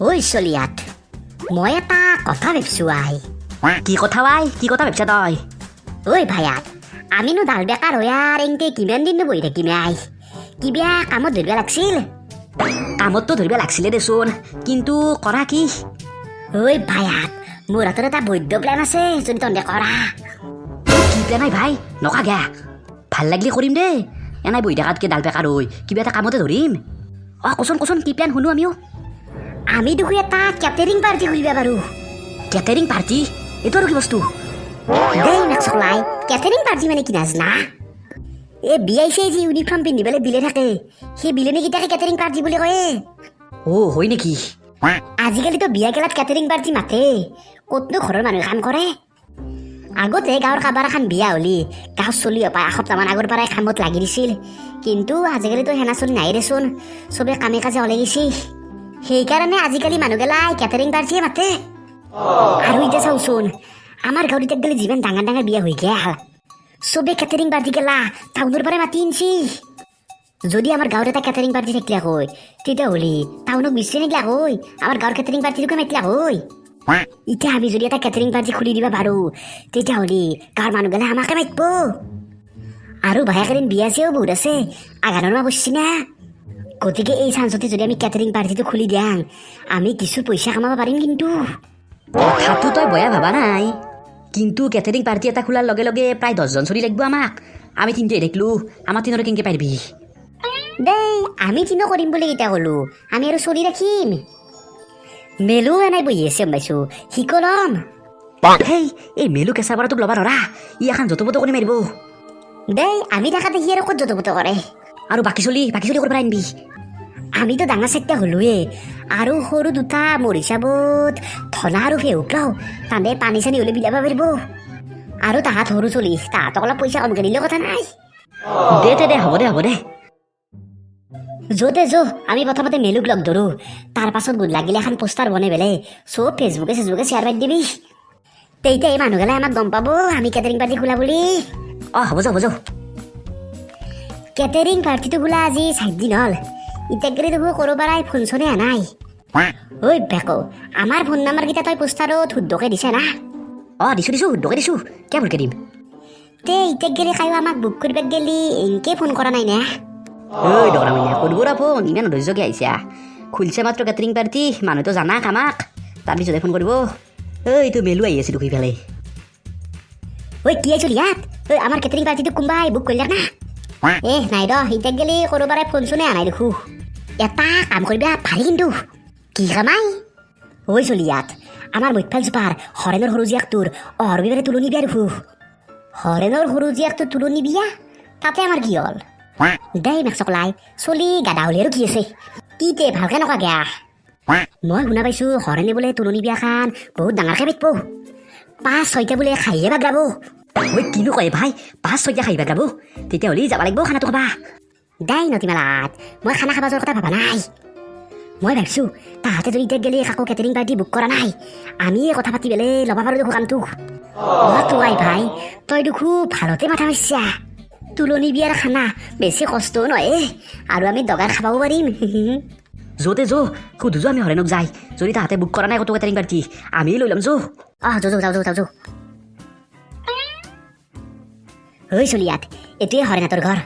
ঐ চলিয়াত, মই এটা কথা ভাবছো আই। কি কথা আই? কি কথা ভাবছা তই? ঐ ভায়াত, আমিনো ডাল বেকাৰ হৈ আৰু এনকে কিমান দিননো বহি থাকিম আই? কিবা কামত ধৰিব লাগছিল। কামততো ধৰিব লাগছিলে দেচোন, কিন্তু কৰা কি? ঐ ভায়াত, মোৰ হাতত এটা বৈধ প্লেন আছে যদি তহঁতে কৰা। কি প্লেন I ভাই? নকা গা, ভাল লাগলি কৰিম দেই। এনাই বহি থকাতকৈ ডাল বেকাৰ হৈ কিবা এটা কামতে ধৰিম। অঁ, কচোন কচোন, কি প্লেন শুনো আমিও। আমি দেখোন এটা কেটাৰিং পাৰ্টি খুলিব পাৰোঁ। Catering party? এইটো আৰু কি বস্তু? দেই মেক্সলাই, কেটাৰিং পাৰ্টি মানে কি নাজনা? এই বিয়াই চিয়াই যি ইউনিফৰ্ম পিন্ধি পেলাই বিলে থাকে, সেই বিলনীকেইটাকে কেটাৰিং পাৰ্টি বুলি কয়। অ' হয় নেকি? আজিকালিতো বিয়া গেলাত কেটাৰিং পাৰ্টি মাতে, ক'তনো ঘৰৰ মানুহে কাম কৰে? আগতে গাঁৱৰ কাৰোবাৰ এখন বিয়া হ'লি গাঁৱৰ চলি পায় এসপ্তাহমান আগৰ পৰাই কামত লাগি দিছিল। কিন্তু আজিকালিতো সেনা চলি নাই দেচোন, চবে কামে কাজে ওলাই গৈছি। সেইকাৰণে আজিকালি মানুহগেলাই কেটাৰিং পাৰ্টিয়ে মাতে। আৰু এতিয়া চাওচোন, আমাৰ গাঁৱত এতিয়া গ'লে যিমান ডাঙৰ ডাঙৰ বিয়া হৈ গেল, চবে কেটাৰিং পাৰ্টি গেলা টাউনৰ পৰাই মাতি আনছি। যদি আমাৰ গাঁৱত এটা কেটাৰিং পাৰ্টি থাকিলে হয়, তেতিয়াহ'লে টাউনক বিচাৰি নিগিলাক হয়, আমাৰ গাঁৱৰ কেটাৰিং পাৰ্টিটোকে মাতিলাক হয়। এতিয়া আমি যদি এটা কেটাৰিং পাৰ্টি খুলি দিব পাৰোঁ, তেতিয়াহ'লে গাঁৱৰ মানুহগেলা আমাকে মাতিব। আৰু ভায়েক, এদিন বিয়া চিয়াও বহুত আছে, আঘানৰ মাহ পৰছি না। গতিকে এই চান্সতে যদি আমি কেটাৰিং পাৰ্টিটো খুলি দিয়াং, আমি কিছু পইচা কামাব পাৰিম। কিন্তু কথাটো তই বয়া ভাবা নাই, কিন্তু কেটাৰিং পাৰ্টি এটা খোলাৰ লগে লগে প্ৰায় 10জন চলি লাগিব আমাক। আমি তিনিটাই থাকিলো, আমাৰ তিনৰে কেনেকৈ পাৰিবি? দেই, আমি কিনো কৰিম বুলি কেতিয়া ক'লো? আমি আৰু চলি ৰাখিম। মেলো এনাই বহি আছে পাইছো, শিকো ল'ম। হেই, এই মেলু কেঁচা বৰাটোক ল'বা ধৰা, ই এখন য'ত প'ত কৰি মাৰিব। দেই, আমি থাকাতে সি আৰু ক'ত য'ত প'ত কৰে? আৰু বাকী চলি ক'ৰ পৰা আনিবি? আমিতো ডাঙৰ চাৰিটা হ'লোৱে, আৰু সৰু দুটা মোৰ হিচাপত ধনা আৰু ফেহুক লওঁ। তাহাঁতে পানী চানী হ'লে বিলাব পাৰিব। আৰু তাহাঁত সৰু চলি, তাহাঁতক অলপ পইচা কমকৈ দিলেও কথা নাই। দে দে দে, হ'ব দে, হ'ব দে। য'তে যো, আমি প্ৰথমতে মেলুক লগ ধৰোঁ, তাৰ পাছত লাগিলে এখন পোষ্টাৰ বনাই পেলাই চব ফেচবুকে চেচবুকে শ্বেয়াৰ মাৰি দিবি। তেতিয়া এই মানুহগিলাই আমাক গম পাব আমি কেটাৰিং পাৰ্টি খোলা বুলি। অঁ, হ'ব যাওঁ, হ'ব যাওঁ। কেটাৰিং পাৰ্টিটো খোলা আজি 4 দিন হ'ল, এতিয়া দেখোন ক'ৰ পৰাই ফোন চোনে অহা নাই। ঐ বেকো, আমাৰ ফোন নাম্বাৰকেইটা তই পোষ্টাৰত শুদ্ধকে দিছা না? অঁ, দিছোঁ দিছোঁ, শুদ্ধকে দিছোঁ। কিয় ভুলকৈ দিম? তে এতিয়া গেলি কায়ো আমাক বুক কৰিব গেলি এনকে ফোন কৰা নাই না? ঐ দৰা মইনা, কৰিব ৰা ফোন। ইমান ধৈৰ্যকে আহিছা, খুলছে মাত্ৰ কেটাৰিং পাৰ্টি, মানুহটো জানাক আমাক, তাৰপিছতহে ফোন কৰিব। ঐ, এইটো মেলু আহি আছে দেখি পেলাই। ঐ, কি আহিছিল ইয়াত? ঐ, আমাৰ কেটাৰিং পাৰ্টিটো কোনোবাই বুক কৰিলে না? এ নাই ৰ, এতিয়া গেলি ক'ৰবাৰে ফোন চোনে অহা নাই দেখো। এটা কাম কৰিবা পাৰি কিন্তু। কি কামাই? ঐ চলি ইয়াত, আমাৰ মৈতফাল জোপাৰ হৰেণৰ সৰু জীয়েকটোৰ অহা ৰবিবাৰে তুলনি বিয়া দেখো। হৰেণৰ সৰু জীয়েকটোৰ তুলনি বিয়া, তাতে আমাৰ কি হ'ল? দেই মেক্সকলাই, চলি গাদা হ'লে আৰু কি আছে? কি তে ভালকে নকা গেয়া? মই শুনা পাইছো, হৰেণে বোলে তুলনি বিয়াখান বহুত ডাঙৰকে পাতিব, পাঁচ ছয়টা বোলে খাহিয়ে বাগৰাব। ঐ, কিনো কয় ভাই? পাঁচ ছয়টা খাহি বাগৰাব? তেতিয়াহ'লে যাব লাগিব খানাটো খাবা। দাই নতিমালাত, মই খানা খাব যোৱাৰ কথা ভবা নাই। মই ভাবছো, তাহাঁতে যদি এতিয়া গেলি কাকো কেটাৰিং পাৰ্টি বুক কৰা নাই, আমিয়ে কথা পাতি পেলাই ল'ব পাৰোঁ দেখোন কামটো। অ তোৱাই ভাই, তই দেখো ভালতে মাথা মাৰছা। তুলনি বিয়াৰ খানা বেছি কষ্টও নহয় আৰু আমি দগাৰ খাবও পাৰিম। য'তে যো, সুধো যো আমি হৰেণক যাই, যদি তাহাঁতে বুক কৰা নাই ক'তো কেটাৰিং পাৰ্টি, আমি লৈ ল'ম যো। আহ, যো যো, যাওঁ যাওঁ যাওঁ। ঐ চলিয়াত, এইটোৱে হৰেণাতৰ ঘৰ।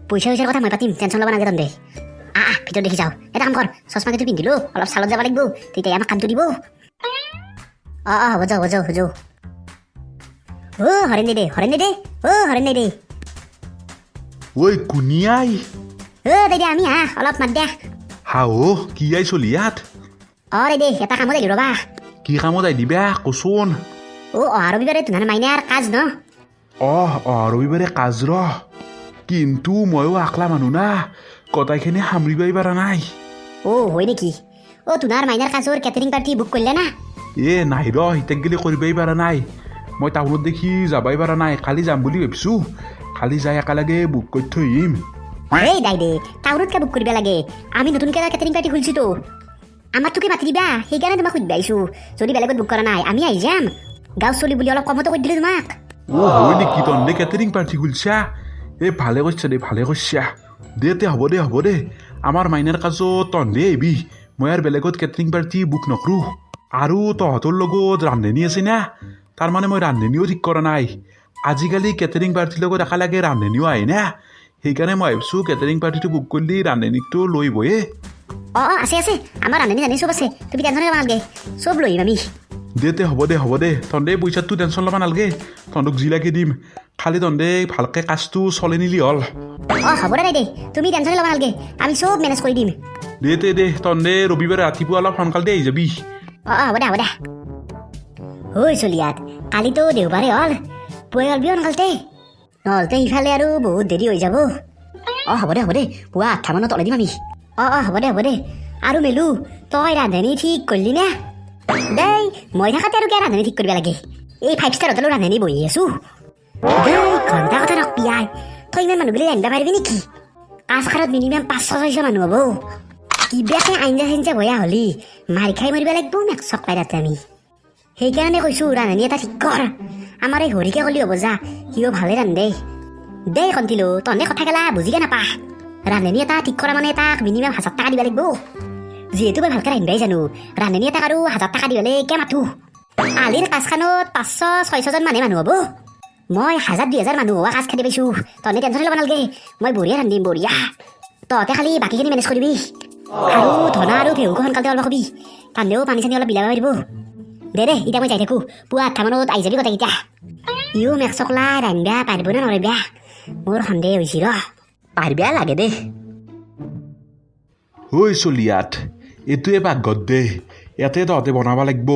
পইচা পইচাৰ কথা মই পাতিম, টেনশ্যন ল'ব নালাগে তহঁতে। আহ আহ, ভিতৰত দেখি যাওঁ। এটা কাম কৰ, চশমা কেইযোৰ পিন্ধিলো, অলপ চালত যাব লাগিব, তেতিয়া আমাক কামটো দিব। অঁ অঁ, হ'ব যাওঁ, হ'ব যাওঁ, যাওঁ। অ' হৰেণ দে, হৰেণ দে, অ' হৰেণ দে। ঐ, কুনিয়াই? অ' দাদা, আমি আহ, অলপ মাত দিয়া। হা অ', কি আই চলি ইয়াত? অঁ দে, এটা কামত আহিলো ৰ'বা। কি কামত আহি দিবা কচোন? অ' অহা ৰবিবাৰে তোমাৰ মাইনাৰ কাজ ন? অহ, অহা ৰবিবাৰে কাজ ৰ, কিন্তু ময়ো আকলা মানুহ না, গোটাইখিনি সামৰিবই পৰা নাই। অ' হয় নেকি? অ' তোমাৰ মাইনাৰ কাজৰ কেটাৰিং পাৰ্টি বুক কৰিলে না? এ নাই ৰ, সিতাক গেলি কৰিবই পৰা নাই। মই টাউনত দেখি যাবই পৰা নাই, কালি যাম বুলি ভাবিছোঁ। কালি যাই একেলগে বুক কৰি থৈ আহিম। এই দাই দে, টাউনত বুক কৰিব লাগে? আমি নতুনকৈ এটা কেটাৰিং পাৰ্টি খুলিছোতো, আমাৰটোকে মাতি দিবা। সেইকাৰণে তোমাক সুধিব আহিছোঁ। যদি বেলেগত বুক কৰা নাই, আমি আহি যাম। গাঁও চলি বুলি অলপ কমতো কৰি দিলোঁ তোমাক। অ' হয় নেকি? তহঁতে কেটাৰিং পাৰ্টি খুলছা? এ ভালে কৰিছা দে, ভালে কৰিছা দে। তে হ'ব দে, হ'ব দে। আমাৰ মাইনাৰ কাজত তহঁতে আহিবি, মই আৰু বেলেগত কেটাৰিং পাৰ্টি বুক নকৰোঁ। আৰু তহঁতৰ লগত ৰান্ধনী আছে না, তাৰমানে মই ৰান্ধনীও ঠিক কৰা নাই। আজিকালি কেটাৰিং পাৰ্টিৰ লগত একেলগে ৰান্ধনীও আহে না, সেইকাৰণে মই ভাবিছোঁ কেটাৰিং পাৰ্টিটো বুক কৰিলে ৰান্ধনীটো লৈ বহে। অঁ অঁ আছে আছে, আমাৰ ৰান্ধনী জানি চব আছে, তুমি টেনশ্যন ল'ব নালাগে, চব লৈ আহিম আমি। দে তে হ'ব দে হ'ব দে, তহঁতে পইচাটো টেনশ্যন ল'ব নালাগে, তহঁতক যি লাগে দিম, খালি তহঁতে ভালকৈ কাজটো চলাই নিলি হ'ল। অঁ হ'ব দে দে, তুমি টেনশ্যন ল'ব নালাগে, আমি চব মেনেজ কৰি দিম। দে তে দে, তহঁতে ৰবিবাৰে ৰাতিপুৱা অলপ সোনকালতে আহি যাবি। অঁ অঁ হ'ব দে হ'ব দে। ঐ চলিয়াত, কালিতো দেওবাৰে হ'ল, পুৱাই ওলবি সোনকালতে, নহ'লতে ইফালে আৰু বহুত দেৰি হৈ যাব। অঁ হ'ব দে হ'ব দে, পুৱা 8টামানত ওলাই দিম আমি। অঁ অঁ হ'ব দে হ'ব দে। আৰু মেলু, তই ৰান্ধনী ঠিক কৰিলি নে? দেই মই থাকাতে আৰু কিয় ৰান্ধনী ঠিক কৰিব লাগে, এই 5 ষ্টাৰ হোটেলৰ ৰান্ধনী বহি আছোঁ। দেই ঘণ্টা কথা নকবি আই, তই ইমান মানুহ গ'লে ৰান্ধিব পাৰিবি নেকি? কাজখাৰত মিনিমাম 500-600 মানুহ হ'ব। কিবাকে আঞ্জা চাঞ্জা বয়া হ'লি মাৰি খাই মৰিব লাগিব মেক চকলাই তাতে আমি। সেইকাৰণে কৈছোঁ ৰান্ধনী এটা ঠিক কৰ। আমাৰ এই হৰিকে ক'লি হ'ব যা, সিও ভালে ৰান্ধে। দেই কণ্টিলো, তহঁতে কথা গেলা বুজিকে নাপা। ৰান্ধনী এটা ঠিক কৰা মানে তাক মিনিমাম 1000 টকা দিব লাগিব। যিহেতু মই ভালকৈ ৰান্ধিবাই জানো, ৰান্ধনী এটাক আৰু 1000 টকা দি হ'লে কিয় মাথো। আলিৰ কাজখানত 500-600জন মানুহে মানুহ হ'ব। মই 1000-2000 মানুহ হোৱা কাজ খেদি পাইছোঁ, তহঁতে টেনশ্যন ল'ব নালাগে, মই বঢ়িয়া ৰান্ধিম বঢ়িয়া। তহঁতে খালি বাকীখিনি মেনেজ কৰিবি। আৰু ধনা আৰু ভেহুকো সোনকালতে অলপ কবি, তান্দেও পানী চানী অলপ বিলাব পাৰিব। দে দে এতিয়া মই যাই থাকোঁ, পুৱা 8টামানত আহি যাবি গোটেইকেইটা। ইও মেক চকলা ৰান্ধিবা পাৰিব নে নোৱাৰিবা, মোৰ সন্দেহ হৈছে ৰ। পাৰিবা লাগে দেই। ঐ চলিয়াত, এইটোৱে পাকঘৰ দে, ইয়াতে তহঁতে বনাব লাগিব।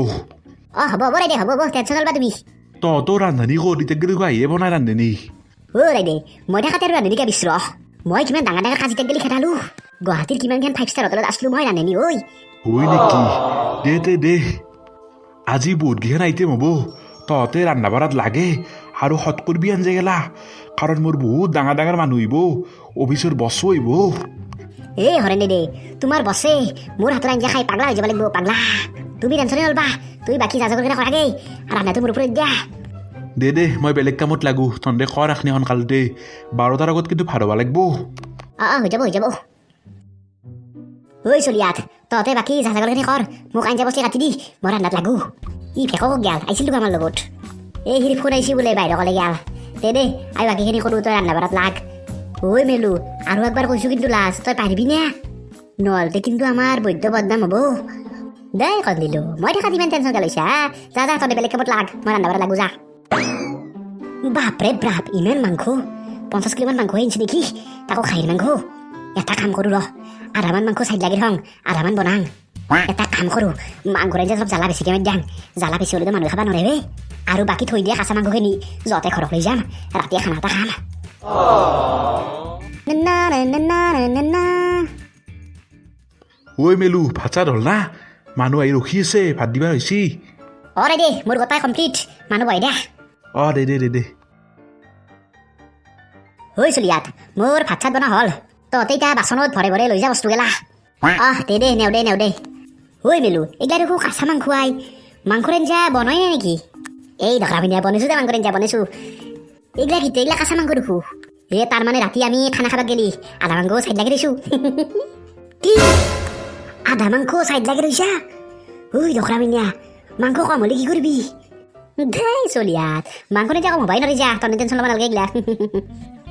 অঁ হ'ব হ'ব দে হ'ব হ'ব, টেনশ্যন নলবা তুমি। তহঁতৰ ৰান্ধনী ক'ত এতিয়া গ'লে আহিয়ে বনাই ৰান্ধনী। অ' দে মই থাকাতে আৰু ৰান্ধনীকে বিচৰ। মই কিমান ডাঙৰ ডাঙৰ কাজ এতিয়া গ'লে খেদালোঁ, গুৱাহাটীৰ কিমানখন 5 ষ্টাৰ হোটেলত আছিলোঁ মই ৰান্ধনী। ঐ হয় নেকি? দে দে দে, আজি বহুতকেইখন আইটেম হ'ব, তহঁতে ৰন্ধা বঢ়াত লাগে আৰু সৎ কৰিবি আঞ্জা গেলা, কাৰণ মোৰ বহুত ডাঙৰ ডাঙৰ মানুহ আহিব, অফিচৰ বছো আহিব। এই হৰেণ দে, তোমাৰ বছে মোৰ হাতৰ আঞ্জা খাই পাগলা হৈ যাব লাগিব পাগলা। তুমি টেনশ্যনে নলবা, তুমি বাকী যা যোগাৰ কৰাগেই, ৰান্ধাটো মোৰ ওপৰত দিয়া। দে দে মই বেলেগ কামত লাগো, তহঁতে কৰ এখনি সোনকালতে, 12টাৰ আগত কিন্তু ভাত হ'ব লাগিব। অঁ অঁ হৈ যাব হৈ যাব। ঐ চলিয়াত, তহঁতে বাকী যা যোগাৰখিনি কৰ, মোক আঞ্জা বস্তি কাটি দি, মই ৰান্ধাত লাগো। ই ভেকো গেল আহিছিলোঁ আমাৰ লগত, এই সিৰ ফোন আহিছে বোলে বাহিৰৰ কলে গেল। দে দে আৰু বাকীখিনি কৰোঁ, তই ৰান্ধা বঢ়াত লাগ। ঐ মেলু, আৰু একবাৰ কৈছোঁ কিন্তু লাষ্ট, তই পাৰিবি নে? নহ'লতে কিন্তু আমাৰ বৈদ্য বদনাম হ'ব। দেই কন্দিলো, মই থাকাত ইমান টেনশ্যন লৈছা। যা যা তহঁতে বেলেগ কামত লাগ, মই ৰান্ধা বঢ়াত লাগো যা। বাপৰে বাপ, ইমান মাংস, 50 কিলোমান মাংস আনিছে নেকি, তাকো খাহীৰ মাংস। এটা কাম কৰোঁ ৰ, আধামান মাংস চাইড লাগি থওঁ, আধামান বনাং। এটা কাম কৰোঁ, মাংসৰ আঞ্জা অলপ জ্বালা বেছিকৈ মাৰি দিয়াং, জ্বালা বেছি হ'লেতো মানুহে খাব নোৱাৰে। আৰু বাকী থৈ দিয়া কাঁচা মাংসখিনি য'তে ঘৰত লৈ যাম, ৰাতিয়ে খানা এটা খাম। ঐ মেলু, ভাত চাত হ'ল না? মানুহ আহি ৰখি আছে, ভাত দিবা হৈছে। অঁ দে দে, মোৰ গোটাই কমপ্লিট, মানুহ বহাই দিয়া। অঁ দে দে দে দে। ঐ চলিয়াত, মোৰ ভাত চাত বনোৱা হ'ল, তহঁতে এতিয়া বাচনত ভৰাই ভৰাই লৈ যা বস্তু গেলা। আহ দে দে, নেও দে নেও দে। ঐ মেলু, এইগিলা দেখোন কাঁচা মাংস আই, মাংসৰ আঞ্জা বনাই নাই নেকি? এই দকা পিন্ধা বনাইছোঁ দে, মাংসৰ আঞ্জা বনাইছোঁ। এইগিলা কি, এইগিলা কাঁচা মাংস দেখোঁ। এ তাৰমানে ৰাতি আমি খানা খাব গেলি আধা মাংস চাইড লাগি দিছোঁ। কি আধা মাংস চাইড লাগি ৰৈছা? ঐ দখৰা মিনিয়া, মাংস কম হ'লে কি কৰিবি? দেই চলিয়াত, মাংস আঞ্জা কম হ'বাই নোৱাৰি যা, তহঁতে টেনশ্যন ল'ব নালাগে এইগিলা।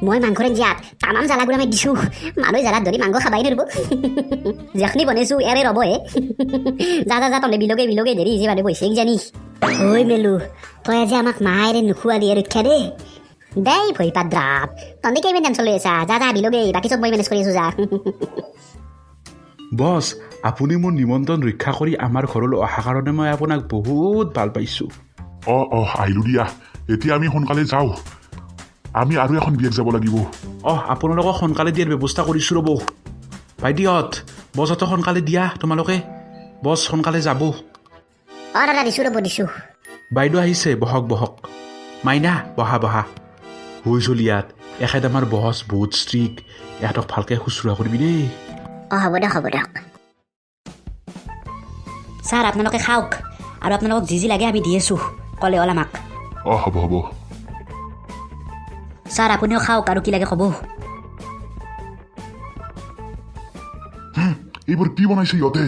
মই মাংসৰ আঞ্জাত তামাম জ্বালা গুড়া মাৰি দিছোঁ, মানুহে জ্বালাত ধৰি মাংস খাবাই নোৱাৰিব। যিখিনি বনাইছোঁ ইয়াৰে ৰ'বহে। যা যা যা, তহঁতে বিলগে বিলগে, দেৰি হৈছে, মানুহ বহিছে কিজানি। ঐ মেলু, তই আজি আমাক মায়েৰে নোখোৱালি ৰক্ষা দেই। দেই ভৰি পাত দ্ৰাপ, তহঁতে কেইমান টেনশ্যন লৈ আছা? যা যা বিলগে, বাকী চব মই মেনেজ কৰি আছোঁ যা। বছ, আপুনি মোৰ নিমন্ত্ৰণ ৰক্ষা কৰি আমাৰ ঘৰলৈ অহাৰ কাৰণে মই আপোনাক বহুত ভাল পাইছোঁ। অঁ অঁ আহিলোঁ দিয়া, এতিয়া আমি সোনকালে যাওঁ, আমি আৰু এখন বিয়াত যাব লাগিব। অঁ আপোনালোকক সোনকালে দিয়াৰ ব্যৱস্থা কৰিছোঁ ৰ'ব। ভাইটিহঁত, বছহঁতক সোনকালে দিয়া তোমালোকে, বছ সোনকালে যাব। অঁ দাদা দিছোঁ ৰ'ব দিছোঁ। বাইদেউ আহিছে, বহক বহক। মাইনা বহা বহা। হৈ চলিয়াত, এখেত আমাৰ বছ বহুত ষ্ট্ৰিক্ট, এহঁতক ভালকৈ শুশ্ৰূষা কৰিবি দেই। অঁ হ'ব দিয়ক হ'ব দিয়ক। ছাৰ আপোনালোকে খাওক, আৰু আপোনালোকক যি যি লাগে আমি দি আছোঁ, ক'লে হ'ল আমাক। অঁ হ'ব হ'ব। ছাৰ আপুনিও খাওক, আৰু কি লাগে ক'ব। এইবোৰ কি বনাইছে ইহঁতে?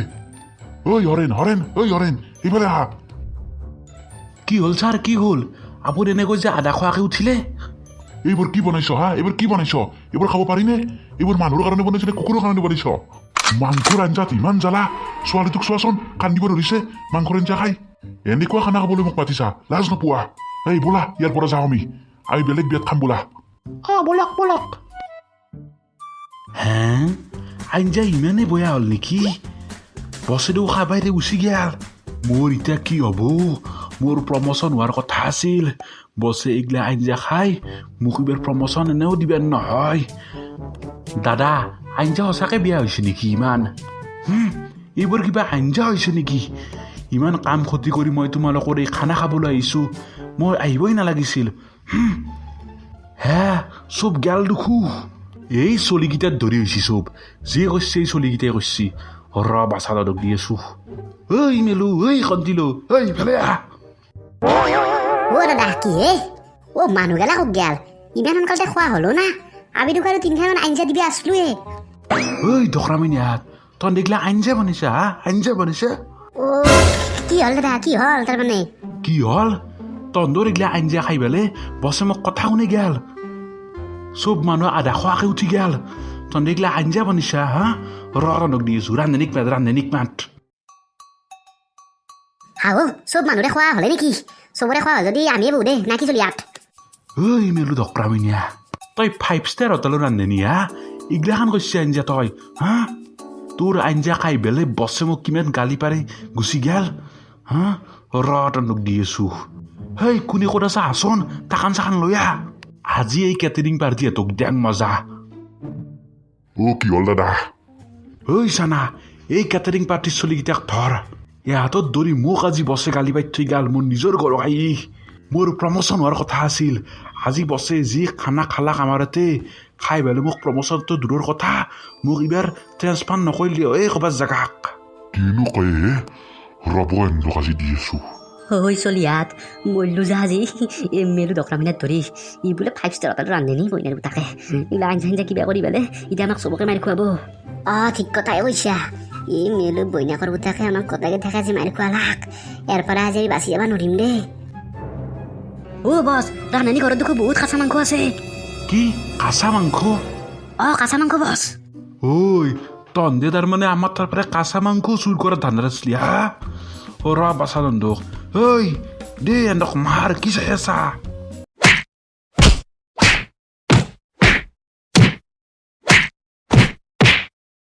ঐ হৰেণ, হৰেণ, ঐ হৰেণ, এইফালে আহা। কি হ'ল ছাৰ, কি হ'ল? আপুনি এনেকৈ যে আধা খোৱাকৈ উঠিলে? এইবোৰ কি বনাইছ হা? এইবোৰ কি বনাইছ? এইবোৰ খাব পাৰিনে? এইবোৰ মানুহৰ কাৰণে বনাইছ নে কুকুৰৰ কাৰণে বনাইছ? মাংসৰ আঞ্জাত ইমান জ্বালা, ছোৱালীটোক চোৱাচোন কান্দিব ধৰিছে মাংসৰ আঞ্জা খাই। এনেকুৱা খানা খাবলৈ মোক মাতিছা, লাজ নোপোৱা? এই ব'লা ইয়াৰ পৰা যাওঁ আমি, আমি বেলেগ বিয়াত খাম ব'লা। অঁ ব'লক ব'লক। হে, আঞ্জা ইমানেই বেয়া হ'ল নেকি? বছেদেও খাবাই দে গুচি গেল। মোৰ এতিয়া কি হ'ব? মোৰ প্ৰমোচন হোৱাৰ কথা আছিল, বছে এইগিলা আঞ্জা খাই মোক এইবাৰ প্ৰমোচন এনেও দিবা নহয়। দাদা, আঞ্জা সঁচাকৈ বেয়া হৈছে নেকি ইমান? এইবোৰ কিবা আঞ্জা হৈছে নেকি? ইমান কাম ক্ষতি কৰি মই তোমালোকৰ এই খানা খাবলৈ আহিছোঁ, মই আহিবই নালাগিছিল। হে, চব গেল দেখো, এই চলিকেইটাত ধৰি হৈছে চব, যি কৰিছে এই চলিকেইটাই কৰিছে। ৰ বাচা দাদক দি আছো। ঐ মেলো, ঐ কন্তিলো, ঐ ইফালে আহ। অ দাদা, কি হে? অ মানুহ গেলা ক'ত গেল? ইমান সোনকালতে খোৱা হ'লো না? আমি দেখোন আৰু তিনিখানমান আঞ্জা দিবি আছলোৱে। ঐ দকৰামিনীয়াত, তই দেখিলা আঞ্জা বনাইছা? হা, আঞ্জা বনাইছা? অ কি হ'ল দাদা, কি হ'ল তাৰমানে? কি হ'ল? তহঁতৰ এইগিলা আঞ্জা খাই পেলাই বছে মোক কথা শুনি গেল, চব মানুহ আধা খোৱাকে উঠি গেল। তহঁতে এইগিলা আঞ্জা বনাইছা? হা, ৰ তহঁতক দি আছো, ৰান্ধনীক মাত, ৰান্ধনীক মাত। হাও, চব মানুহৰে খোৱা হ'লে নেকি? চবৰে খোৱা হ'ল যদি আমিয়ে বহু দেই, না কি চলি ইয়াত? ঐ মেলো দকৰামিনীয়া, তই 5 ষ্টাৰ হোটেলৰ ৰান্ধনী হা? এইগিলাখান কৰিছে আঞ্জা তই? হা, তোৰ আঞ্জা খাই পেলাই বছে মোক কিমান গালি পাৰে গুচি গেল। হা, ৰ তহঁতক দি আছো। হেই কোনে ক'ত আছা আচোন, টাকান চাকান লৈ আহ। আজি এই কেটাৰিং পাৰ্টি তোক ডেং মজা। অ কি হ'ল দাদা? ঐ চানা, এই কেটাৰিং পাৰ্টিৰ চলিকেইটাক ধৰ। ইহঁতত ধৰি মোক আজি বছে গালি পাৰি থৈ গ'ল মোৰ নিজৰ ঘৰত আহি। মোৰ প্ৰমোচন হোৱাৰ কথা আছিল, আজি বছে যি খানা খালাক আমাৰতে খাই পেলাই মোক প্ৰমোচনটো দূৰৰ কথা, মোক এইবাৰ ট্ৰেন্সফাৰ নকৰিলে এই ক'ৰবাত জেগাক। কিনো কয় হে, ৰ'ব এন্দক আজি দি আছো। ঐ চলিয়াত মৰিলো যা আজি, এই মেলো দকৰামিনাত ধৰি ই বোলে 5 ষ্টাৰ হোটেলত ৰান্ধনী বইনাৰ পুতাকে এইগিলা আঞ্জা আঞ্জা কিবা কৰি পেলাই এতিয়া আমাক চবকে মাৰি খুৱাব। অ ঠিক কথাই কৈছা, এই মেলো বইনাকৰ পুতাকে আমাক গোটেই থাকে আজি মাৰি খুৱালাক, ইয়াৰ পৰা আজি আমি বাচি যাব নোৱাৰিম দেই। অ বছ, ৰান্ধনী ঘৰত দেখোন বহুত কাঁচা মাংস আছে। কি কাঁচা মাংস? অ কাঁচা মাংস বছ। ঐ তহঁতে তাৰমানে আমাৰ তাৰ পৰা কাঁচা মাংস চুৰ কৰাৰ ধান্দাত আছিলি? হা, ৰ বাচা তহঁতক। ঐ দে এহঁতক মাৰ, কি চাই আছা?